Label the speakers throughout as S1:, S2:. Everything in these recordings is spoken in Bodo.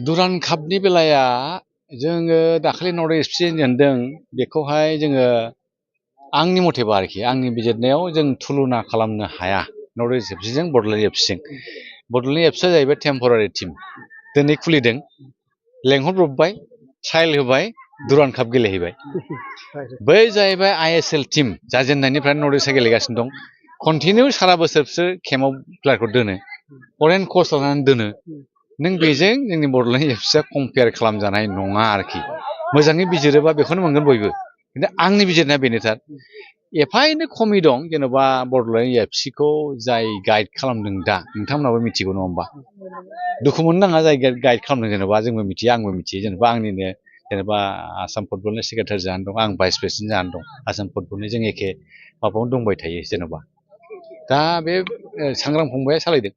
S1: दुरान कापनि बेलाया जोङो दाखालि नर्थ इस्ट एफसि जेनदों बेखौहाय जोङो आंनि मथेबा आरोखि आंनि बिजिरनायाव जों तुलना खालामनो हाया नर्थ इस्ट एफसिजों बड'लेण्ड एफसिजों। बड'लेण्ड एफसिया जाहैबाय टेम्परारि टिम, दिनै खुलिदों, लेंहरब्रबबाय, ट्रायल होबाय, दुरान काप गेलेहैबाय। बै जाहैबाय आइएसएल टिम, जाजेननायनिफ्राय नर्थ इस्टआ गेलेगासिनो दं, कन्टिनिउ सारा बोसोर बिसोर केम्पआव प्लेयारखौ दोनो, फरेन कच लानानै दोनो। नों बेजों जोंनि बड'लेण्ड एफसिया कम्पेयार खालामजानाय नङा आरोखि। मोजाङै बिजिरोबा बेखौनो मोनगोन बयबो, खिन्थु आंनि बिजिरनाया बेनोथार। एफा एनै खमि दं, जेन'बा बड'लेण्ड एफसिखौ जाय गाइड खालामदों दा, नोंथांमोनाबो मिथिगौ नङा होमबा? दुखु मोननो नाङा जाय गाइड खालामदों, जेन'बा जोंबो मिथियो, आंबो मिथियो, जेन'बा आंनिनो जेनेबा आसाम फुटबलनि सेक्रेटारि जानानै दं, आं भाइस प्रेसिडेन्ट जानानै दं, आसाम फुटबलनि जों एखे माबायावनो दंबाय थायो जेन'बा। दा बे सांग्रां फंबाया सालायदों,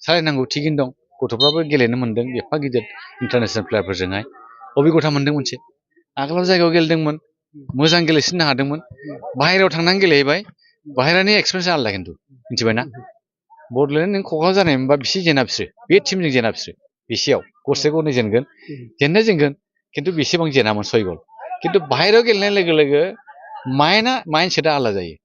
S1: सालायनांगौ, थिगैनो दं, गथ'फ्राबो गेलेनो मोन्दों एफा गिदिर इन्टारनेसनेल प्लेयारफोरजोंहाय। अबिगथा मोन्दों मोनसे, आगोलाव जायगायाव गेलेदोंमोन, मोजां गेलेसिननो हादोंमोन, बाहेरायाव थांनानै गेलेहैबाय, बाहेरानि एक्सपिरियेन्सआ आलादा, खिन्थु मिथिबायना? बड'लेण्ड नों क'क्राझार जानायमोनबा बिसि जेना बिसोरो, बे टिमजों जेना बिसोरो, बेसेयाव गरसे गरनै जेनगोन, जेननाया जेनगोन, खिन्थु बेसेबां जेनामोन 6 गल। खिन्थु बाहेरायाव गेलेनाय लोगो लोगो माइन्डसेटआ आलादा जायो।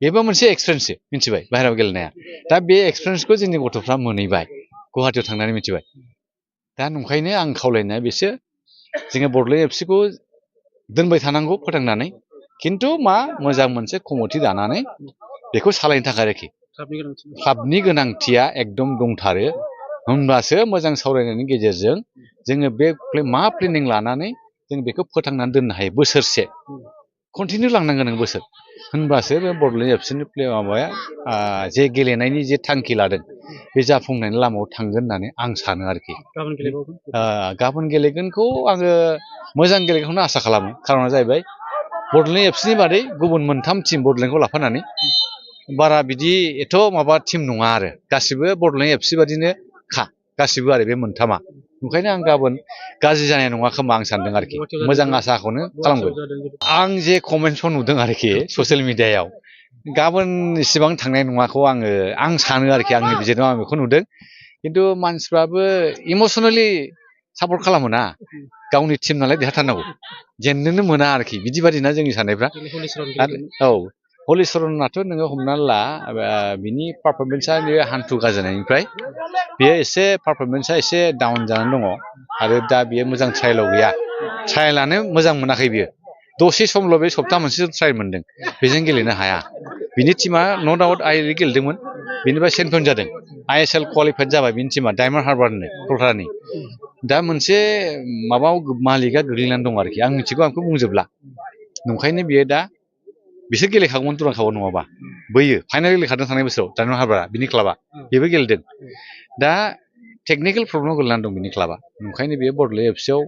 S1: बेबो मोनसे एक्सपिरियेन्ससो, मिथिबाय, बाहेरायाव गेलेनाया। दा बे एक्सपिरियेन्सखौ जोंनि गथ'फ्रा मोनहैबाय, गुवाहाटियाव थांनानै, मिथिबाय। दा नंखायनो आं खावलायनाया बेसो, जोङो बड'लेण्ड एफसिखौ दोनबाय थानांगौ फोथांनानै, खिन्थु मोजां मोनसे कमिटि दानानै बेखौ सालायनो थाखाय आरोखि। क्लाबनि गोनांथिया एकदम दंथारो, होनब्लासो मोजां सावरायनायनि गेजेरजों जोङो बे प्लेनिं लानानै जों बेखौ फोथांनानै दोननो हायो। बोसोरसे कन्टिनिउ लांनांगोन नों बोसोर, होनबासो बे बड'लेण्ड एफसिनि माबाया जे गेलेनायनि जे थांखि लादों बे जाफुंनायनि लामायाव थांगोन होननानै आं सानो आरोखि। गाबोन गेलेगोनखौ आङो मोजां गेलेगोनखौनो आसा खालामो। खारना जाहैबाय बड'लेण्ड एफसिनि बादै गुबुन 3 टिम बड'लेण्डखौ लाफानानै बारा बिदि एथ' माबा टिम नङा आरो, गासिबो बड'लेण्ड एफसि बादिनो गासिबो आरो बे 3आ। ओंखायनो आं गाबोन गाज्रि जानाय नङा खोमा आं सानदों आरोखि, मोजां आसाखौनो खालामगोन। आं जे कमेन्ट्सखौ नुदों आरोखि ससियेल मिडियायाव, गाबोन इसेबां थांनाय नङाखौ आं सानो आरोखि, आंनि बिजिरनायाव आं बेखौ नुदों। खिन्थु मानसिफ्राबो इमसनेलि सापर्ट खालामो ना, गावनि टिम नालाय देरहाथारनांगौ, जेननोनो मोना आरोखि, बिदि बादिना जोंनि साननायफ्रा। औ, हलिचरनाथ' नोङो हमनानै ला, बिनि पारफरमेन्सआ हान्थु गाजानायनिफ्राय बेयो एसे पारफरमेन्सआ एसे डाउन जानानै दङ, आरो दा बियो मोजां ट्रायेलाव गैया, ट्रायेलानो मोजां मोनाखै बियो। दसे समल' बे सप्ता मोनसेसो ट्रायल मोन्दों, बेजों गेलेनो हाया। बिनि टिमा न' डाउट गेलेदोंमोन, बेनिफ्राय चेम्पियन जादों, आइएसएल क्वालिफाइड जाबाय बिनि टिमा, डायमन्ड हार्बारनो, कलकातानि। दा मोनसे मालिकआ गोग्लैनानै दं आरोखि, आं मिथिगौ, आं बेखौ बुंजोबला। नंखायनो बियो दा बिसोर गेलेखागौमोन दुरान कापआव, नङाबा बैयो फाइनाल गेलेखादों थांनाय बोसोराव डायमन्ड हार्बारा, बिनि क्लाबा, बेबो गेलेदों। दा टेकनिकेल प्रब्लेमाव गोलैनानै दं बिनि क्लाबा, ओंखायनो बेयो बड'लेण्ड एफसियाव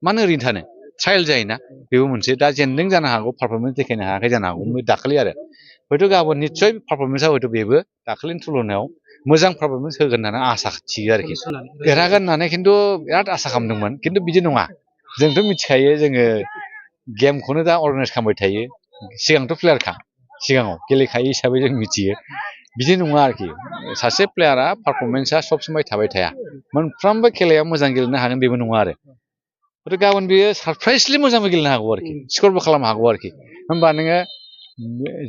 S1: मानो ओरैनो थानो, ट्रायल जायोना, बेबो मोनसे। दा जेनदों जानो हागौ, पारफरमेन्स देखायनो हायाखै जानो हागौ दाखालि, आरो हयथ' गाबोन निस्सय पारफरमेन्सआ हयथ' बेबो दाखालिनि तुलनायाव मोजां पारफरमेन्स होगोन होननानै आसा थियो आरोखि। देरहागोन होननानै खिन्थु बिराद आसा खालामदोंमोन, खिन्थु बिदि नङा। जोंथ' मिथिखायो, जोङो गेमखौनो दा अर्गानाइज खालामबाय थायो, सिगांथ' प्लेयारखा, सिगाङाव गेलेखायो हिसाबै जों मिथियो। बिदि नङा आरोखि, सासे प्लेयारा पारफरमेन्सआ सब समाय थाबाय थाया, मोनफ्रोमबो खेलायाव मोजां गेलेनो हागोन बेबो नङा आरो। गाबोन बियो सारप्राइजलि मोजांबो गेलेनो हागौ आरोखि, स्करबो खालामनो हागौ आरोखि। होमबा नोङो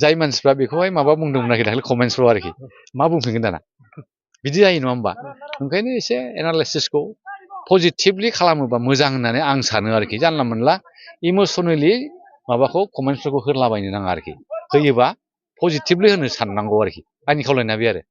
S1: जाय मानसिफ्रा बेखौहाय माबा बुंदोंमोन आरोखि दाखालि कमेन्ट्सफ्राव आरोखि, मा बुंफिनगोन दाना, बिदि जायो नङा होमबा? ओंखायनो एसे एनालाइसिसखौ पजिटिभलि खालामोबा मोजां होननानै आं सानो आरोखि। जानला मोनला इमसनेलि माबाखौ कमेन्ट्सफोरखौ होलाबायनो नाङा आरोखि, होयोबा पजिटिभलि होनो साननांगौ आरोखि, आंनि खावलायनाया बे आरो।